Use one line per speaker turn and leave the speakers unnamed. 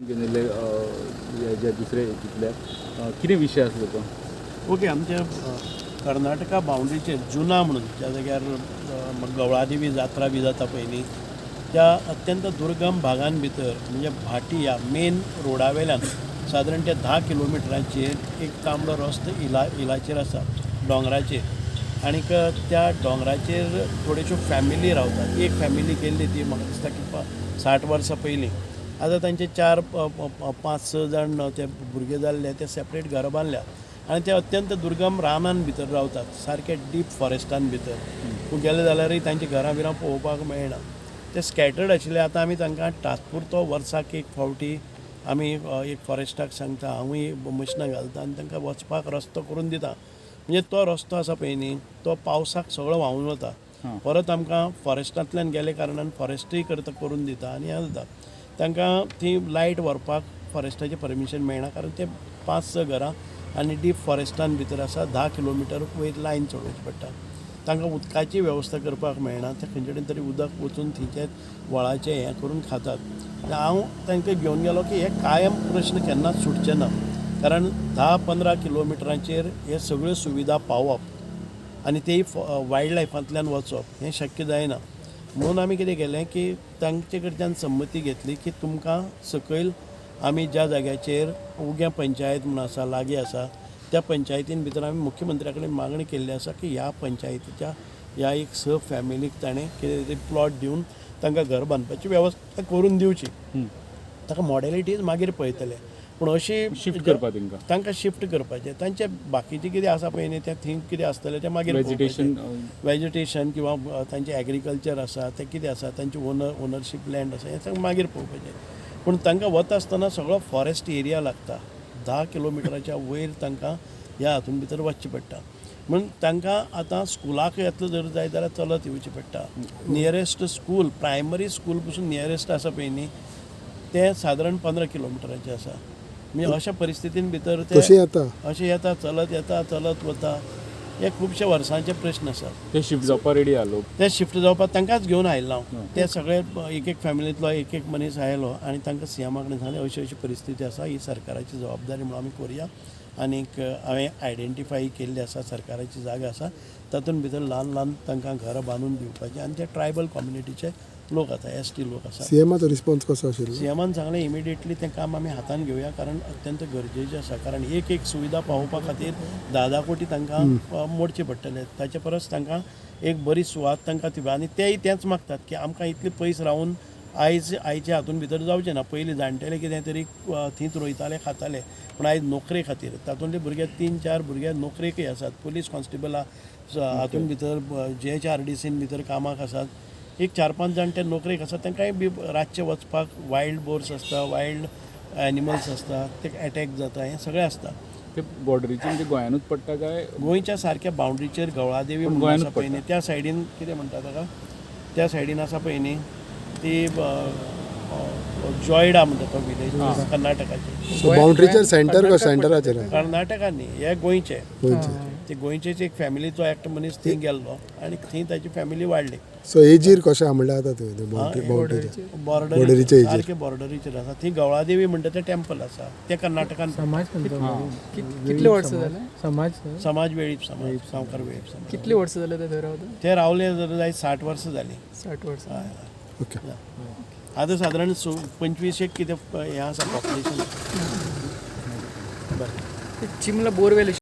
घेवन येयल्ले जे दुसरे हितूंतले कितें विशय आसलो तो?
ओके, आमच्या कर्नाटका बाउंड्रीचेर जुना म्हणून ज्या जाग्यार गवळादेवी जात्रा बी जाता पयलीं, त्या अत्यंत दुर्गम भागान भितर, म्हणजे भाटी ह्या मेन रोडा वेल्यान सादारण त्या 10 किलोमिटरांचेर एक तांबडो रस्तो इलाचेर आसा, दोंगराचेर. आनीक त्या दोंगराचेर थोड्योश्यो फॅमिली रावतात. एक फॅमिली गेल्ली ती म्हाका दिसता की 60 वर्सां पयलीं. आतां तांचे 4 5 6 जाण ते भुरगे जाल्ले, ते सेपरेट घरां बांदल्या आनी ते अत्यंत दुर्गम रानान भितर रावतात, सारके डीप फॉरेस्टान भितर. तूं गेले जाल्यारय तांची घरां बिरां पळोवपाक मेळना. ते स्कॅटर्ड आशिल्ले. आतां आमी तांकां तात्पुरतो वर्साक एक फावटी आमी एक फॉरेस्टाक सांगता, हांवूय मशिनां घालता आनी तांकां वचपाक रस्तो करून दिता. म्हणजे तो रस्तो आसा पळय न्ही, तो पावसाक सगळो व्हांवून वता. परत आमकां फॉरेस्टांतल्यान गेले कारणान फॉरेस्टूय करता करून दिता आनी हें जाता. तांकां ती लायट व्हरपाक फॉरेस्टाचें परमिशन मेळना, कारण ते 5 6 घरां आनी डीप फॉरेस्टान भितर आसा. 10 किलोमिटर वयर लायन चडोवची पडटा. तांकां उदकाची वेवस्था करपाक मेळना. ते खंयचे कडेन तरी उदक वचून थंयचे व्हळाचें हें करून खातात. हांव तांकां घेवन गेलो की हे कायम प्रश्न केन्नाच सुटचे ना, कारण 10 15 किलोमिटरांचेर हे सगळ्यो सुविधा पावप आनी तेय वायल्ड लायफांतल्यान वचप हें शक्य जायना. म्हणून आमी कितें केलें की तांचे कडच्यान संमती घेतली की तुमकां सकयल आमी ज्या जाग्याचेर उग्या पंचायत म्हूण आसा, लागीं आसा, त्या पंचायतीन भितर आमी मुख्यमंत्र्या कडेन मागणी केल्ली आसा की ह्या पंचायतीच्या ह्या एक स फॅमिलीक ताणें कितें तरी प्लॉट दिवन तांकां घर बांदपाची वेवस्था करून दिवची. ताका मॉडेलिटीज मागीर पळयतले, पूण अशी
शिफ्ट करपा तांकां.
तांकां शिफ्ट करपाचें. तांचे बाकीचें कितें आसा पळय न्ही, तें थंय कितें आसतलें तें मागीर
वेजिटेशन.
वेजिटेशन किंवा तांचें एग्रीकल्चर आसा, तें कितें आसा, तांची ओनरशीप लँड आसा, हें सगळें मागीर पळोवपाचें. पूण तांकां वता आसतना सगळो फॉरेस्ट एरिया लागता. 10 किलोमिटराच्या वयर तांकां ह्या हातून भितर वचचें पडटा. म्हणून तांकां आतां स्कुलाक येतलो जर जाय जाल्यार चलत येवचें पडटा. नियरेस्ट स्कूल, प्रायमरी स्कूल पसून नियरेस्ट आसा पळय न्ही, तें सादारण 15 किलोमिटराचें आसा. म्हणजे अशा परिस्थितीन भितर ते
तशें येता.
अशें येता, चलत येता, चलत वता. हे खुबशे वर्सांचे प्रश्न आसात.
ते शिफ्ट जावपा रेडी आहा लोक?
ते शिफ्ट जावपाक तांकांच घेवन आयिल्लो हांव. ते सगळे एक एक फॅमिलींतलो एक एक मनीस आयलो आनी तांकां सीएमा कडेन सांगलें, अशी अशी परिस्थिती आसा, ही सरकाराची जबाबदारी म्हणून आमी करुया. आनीक हांवें आयडेंटिफाय केल्ली आसा, सरकाराची जागा आसा, तातूंत भितर ल्हान ल्हान तांकां घरां बांदून दिवपाचें. आनी ते ट्रायबल कम्युनिटीचे लोक आसा, एसटी लोक आसा.
सीएमाचो रिस्पॉन्स कसो आशिल्लो?
सीएमान सांगलें, इमिडिएटली तें काम आमी हातान घेवया, कारण अत्यंत गरजेचें आसा, कारण एक एक सुविधा पावोवपा खातीर 10 10 कोटी तांकां मोडचे पडटले. ताचे परस तांकां एक बरी सुवात तांकां ती. आनी तेय तेंच मागतात की आमकां इतले पयस रावन आयज आयच्या हातून भितर जावचें ना. पयलीं जाणटेले कितें तरी थंयच रोयताले, खाताले, पूण आयज नोकरे खातीर तातूंतले भुरगे, 3 4 भुरगे नोकरेकय आसात. पुलीस कॉन्स्टेबला हातून भितर जीएचआरडीसीन भितर कामाक आसात. एक 4 5 जाण ते नोकरेक आसात. तांकांय बी रातचे वचपाक वायल्ड बोर्स आसता, वायल्ड एनिमल्स आसता, ते एटॅक जाता, हें सगळें आसता.
ते बॉर्डरीचे म्हणजे गोंयानूच पडटा काय?
गोंयच्या सारक्या बाउंड्रीचेर गवळादेवी
पूण
म्हणून
गोंयानूच
आसा पळय न्ही, त्या सायडीन कितें म्हणटा ताका, त्या सायडीन आसा पळय न्ही ती जॉयडा म्हणटा तो विलेज कर्नाटकाचे.
सो बाउंड्रीचेर सेंटर का सेंटराचेर?
कर्नाटकान न्ही, हे गोंयचे.
गोंयचे.
ते गोंयचेच एक फॅमिलीचो एकटो मनीस थंय गेल्लो आनी थंय ताची फॅमिली वाडली.
सो एजीर कशें आहा म्हणल्यार आतां थंय बाउंड्रीचेर
बॉर्डरीचेर.
बॉर्डरीच्या हेजेर.
सारके बॉर्डरीचेर आसा. थंय गवळादेवी म्हणटा तें टेम्पल आसा, तें कर्नाटकान.
समाज खंयचो?
कितले वर्सां जाले?
समाज.
समाज वेळीप समाज, सावकार वेळीप समाज.
कितले वर्सां जाले ते थंय रावता?
ते रावले जर जाय 60 वर्सां जालीं.
60 वर्सां.
हय.
ओके.
आतां सादारण 25 एक कितें हें आसा पॉप्युलेशन. बरें.
ते चिमला बोरवेल.